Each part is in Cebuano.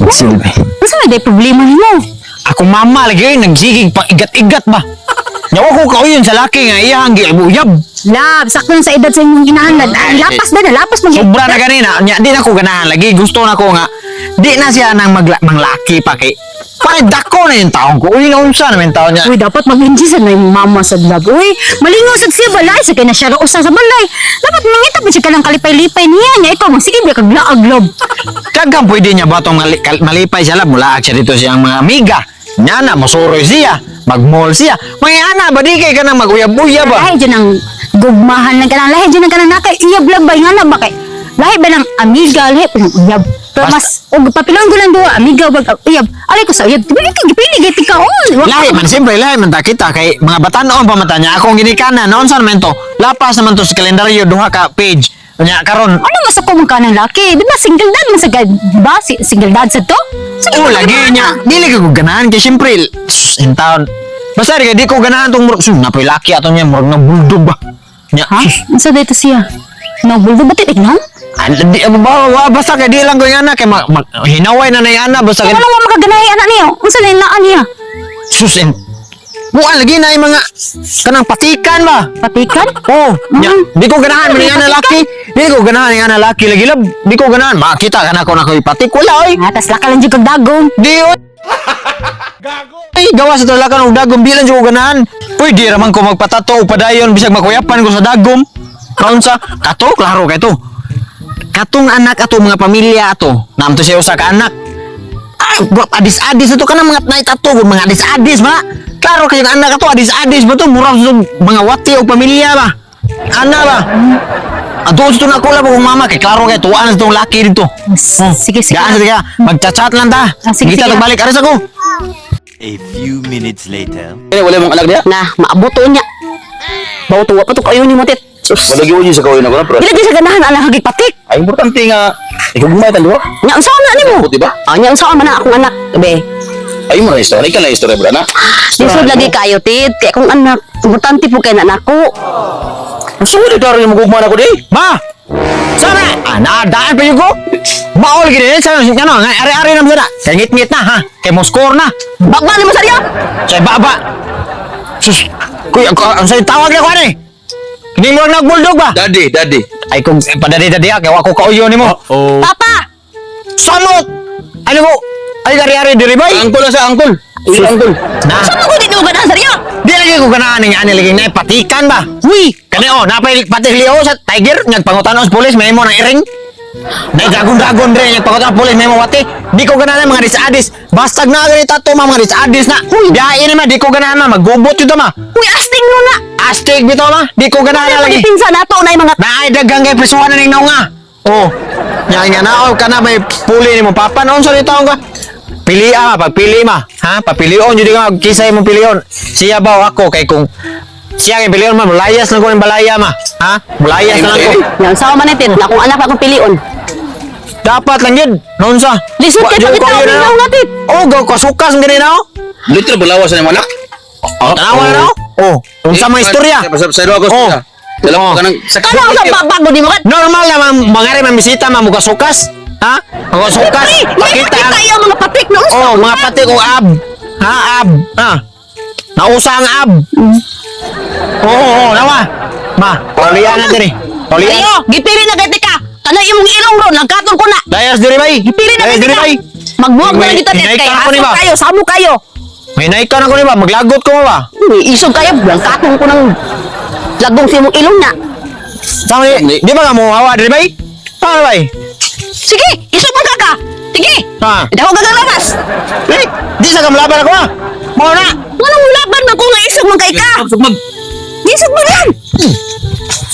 Magsilbi. Unsa may day problema nimo? Ako mama lagi oy, nagsigig pang igat-igat ba. Nyawa ko kauyon sa laki nga iya ang giuyab. Lab, sakto na sa edad sa inyong inahan. Ay, lapas ba na? Lapas mag Sobra na ganina, nya di na ko ganahan lagi. Gusto na ko nga di na siya nang manglaki pa kay parang dako na yung taong ko. Uy, naunsa na yung taon niya. Uy, dapat mag-enjoy sa na yung mama sa love. Uy, malingaw sad siya balay sa kay na siya ra usa sa balay. Dapat mangita pa siya ka ng kalipay-lipay niya niya. Ikaw magsige ba kag laag love. Daghang pwede niya ba itong malipay siya lang, mulaak siya dito siyang mga amiga. Nya na, masuroy siya, mag-mall siya. Mga ana ba, di kay ka nang mag-uyab-uyab ba? Lahi dyan ang gugmahan lang kanang lahi dyan ang kanang nakay iyab lang ba nga na ba kay lahi ba ng amiga, lahi pa ng uyab. Pero mas og papilon ko lang duha amiga wag uyab. Alay ko sa uyab, di ba ikaw gipili giti ka on. Lahi man, siyempre, lahi man ta kita kay mga batanon pa man ta niya. Akong ginikanan, noon saan man to? Lapas naman to sa kalendaryo, duha ka page. Nya karon, Ano mas ako man ka ng laki? Di ba single dad man sa ba single dad sa to? Sige, oh, lagi niya. Dili ka ko ganahan kay siyempre, sus, in town. Basta di kay di ko ganahan tong murag, sus, napoy laki ato niya, murag na bulldog ba? Nya, Ha? sus, Unsa dito siya? No, buldo ba titig no? ah, di, ah, ba, ba, basta kay di lang ko yung anak, kay hinaway na na yung anak, basta kay, Wala mo makaganahi anak niya. Unsa na inaan niya? sus, in, buwan lagi na yung mga, kanang patikan ba? Patikan? Oh, nya, di ko ganahan man yung anak laki. Di ko ganahan yung anak laki lagi lab. Di ko ganahan, makita ka na ko na ko'y patik. Wala, oy. Ah, tas laka lang jud kag dagong. Di, oy. Ay, gawa sa tulakan og dagom bilang jud ko ganahan. Pwede ra man ko magpatato o padayon bisag makuyapan ko sa dagom. Kaunsa kato klaro kay to. Katong anak ato mga pamilya ato. Naamto siya usa ka anak. Ah, bro, adis-adis ato kanang mga night ato, mga adis-adis ba? Klaro kayong anak ato adis-adis ba to murag sa mga wati og pamilya ba? Ana ba? Ato sa na ko lang kung mama kay klaro kay tuwan sa tong laki dito. Sige, sige. Gaan sa magchat-chat lang ta. Ah, sige, Kita sige. balik aris ako. A few minutes later. Eh, wala mong anak niya? Na, maabuto niya. Bawo tuwa pa to kayo ni mo tit. Sus. Wala gyud sa kawin ako na, pero Dili di sa ganahan alang hagig patik. ay importante nga ikaw tan duha. Nya unsa man na nimo? Buti ba? Ah, nya unsa man na akong anak, be. Ay mo na istorya, ikaw na istorya bro na. Lisod lagi kayo tit, kay akong anak, importante po kay na nako. Ang sulit klaro yung magugma na ko di. Ma! Sana! Ah, naadaan pa yun ko? Maol gini sa ano, nga ari-ari na sana. Kay ngit-ngit na ha. Kay mo score na. Bagba nimo saryo. Sa baba. Sus, kuya, ang sa'yo tawag na ko ani. Hindi mo lang nagbulldog ba? Daddy, daddy. Ay kung padadi-dadi ah, kay wa ko kauyo nimo. Oh. Papa, Samot! Ano ko? Ay ari-ari diri bay. Angkol na sa angkol. Angkol. Na. unsa man ko di mo ganahan saryo? Di lagi ko ganahan nga ani lagi na patikan ba? Uy, Kani oh, napay patik liyo sa tiger nagpangutan sa pulis may mo nang iring. Nay dragon-dragon dre nagpangutan sa pulis may mo wati. Di ko ganahan mga disadis. Bastag na gani tato ma mga disadis na. Biyain na ma di ko ganahan ma maggubot yun ma. uy asting mo na. Astig bitaw ma, di ko ganahan Ano lagi. pinsa nato na mga Naay daghang kay prisuhan na ning naunga. Oh. Nya nga na oh, kana may puli nimo papa noon sa taong ka. Pili ah, pagpili ma. Ha? Papilion jud ka kisay mo pilion. Siya ba o ako kay kung siya kay pilion ma, mulayas lang ko ning balaya ma. Ha? Mulayas na lang ko. Nya unsa man ni tit, na akong anak akong pilion. Dapat lang yun. Noon sa. Lisod kay Wa- pagkita jud ko yun, og ano? na tit. Oh, gaw kasukas ang ganina oh. Literal balawas sa imong anak. Tanawa na oh. Oh, unsa mga istorya? Sa sa ako. Oh. Dalawa Oh. ka nang sa Kana unsa babago nimo kan? Normal na mga rin mamisita ma mugasukas. Ha? Mugasukas. Uy, may Pakita ang pakita yung mga patik no. Oh, mga patik og ab. Ha, ab. Ha. Nausa ang ab. Oo, oo, nawa. Ma, paulian na diri. Paulian. Ayo, gipili na kay tika. Kana imong ilong ron, nagkatong ko na. Layas diri bay. Gipili na Layas kay diri tika. bay. Magbuwag na May- lang kita tit hinay kay ka ako aso ni ba? kayo, samo kayo. May naika na ko ni ba? Maglagot ko ba? Uy, isog kayo, nagkatong ko ng lagong sa imong ilong na. Sama ni, di ba ka mo hawa diri bay? Tama bay. Sige, isog man ka ka. Sige. Ha. Dako ka labas. Eh, di sa kamlaban ako ha. Mao na. Wala mo laban man ko nga isog man kay ka. Sugmag. Isog man yan.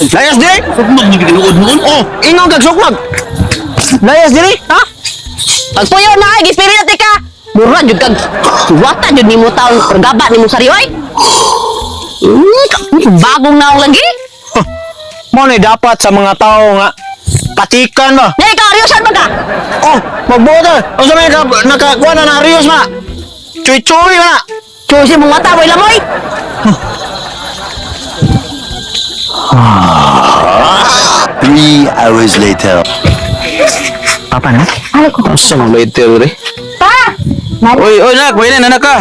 Layas diri. Sugmag ni ginuod noon. Oh, ingon kag sukmag. Layas diri, ha? Pagpuyo na ay gipili na tika. Mura jud kag wata jud nimo taon pergaba nimo sariyo ay. Bagong naong lagi. Huh. Mao ni dapat sa mga tao nga patikan ba? Nay ka aryosan man ka. Oh, magbuot na. Unsa may ka nakakuha na na Rios ma? Chuy-chuy ma. Chusi mong mata way lamoy. 3 hours later. Papa no? Alay ko. Asa mang lighter re? Pa! Na, Oy, oy nak, may na anak ka.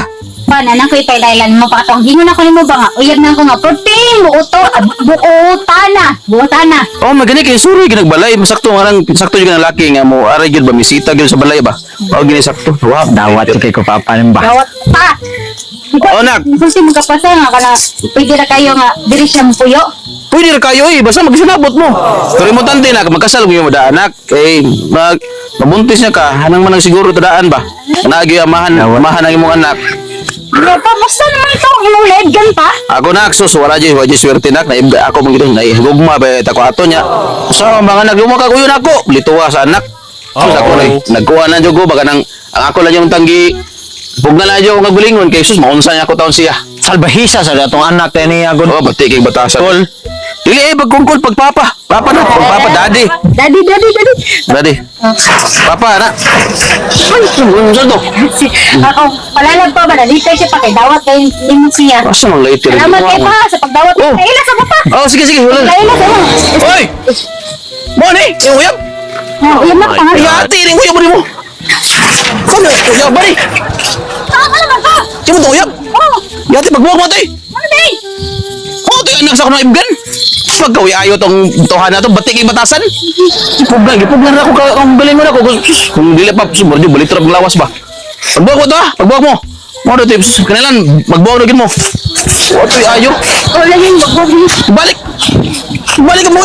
pa, na ko ipailaylan mo pa katong gingon ako nimo ba nga uyab na ako nga protein buoto buota na buota na. Oh, magani kay suri ginagbalay, masakto nga lang sakto jud ang laki nga mo aray gyud ba misita gyud sa balay ba. Oh, gini sakto. Wow, Dawat kay ko papa nim ba. Dawat pa. Oh, nak. Kung si magkapasa nga kana pwede ra kayo nga diri siya mupuyo. Pwede ra kayo eh, basta magsinabot mo. Pero importante na magkasal mo yung anak, eh mag mabuntis niya ka, hanang man ang siguro tadaan ba. Naagi amahan, amahan ang imong anak. Bro, pa basta naman ito ang imong legan pa. Ako nak sus wala jud wala jud swerte nak na ako man gid na gugma ba ta ko ato nya. Sa mga anak mo ka kuyon ako, lituwa sa anak. Sus ako na nagkuha na jud ko baga nang ang ako lang yung tanggi pugna na jud ako kagalingon kay sus maunsa niya ako taon siya. Salbahisa sa atong anak kay niya gud. Oh, bati kay batasan. Kol. Dili eh pagkungkol pagpapa. Papa na, pagpapa daddy. Daddy, daddy, daddy. Daddy. Papa na. Ay, unsa to? Si, ako, palalag pa ba? Nalitay siya pa kay dawat kay nimo siya. Asa mang lighter? Salamat kay pa sa pagdawat. Oh. Kaila sa pa. Oh, sige sige, wala. Kaila sa mo. Oy! Mo ni, yung uyab. Oh, uyab na pa nga. Yati ning uyab mo. Ano uyab ba ni? Tama naman pa. Sino to uyab? Oh, Yati pagbuwag mo tay. ano day? Oh, to anak sa kuno ibgan. Pagkawi ayo tong tohan na to batik kay batasan. Gipuglan, gipuglan na ako ka ang galing mo na ako. Sus, kung dili pa sumurjo balit ra lawas ba. Pagbuwag mo to ah, pagbuwag mo. Mo do tips kanilan magbuwag na gid mo. Wa to'y ayo. Oh, lagi magbuwag. Balik. Balik ka mo.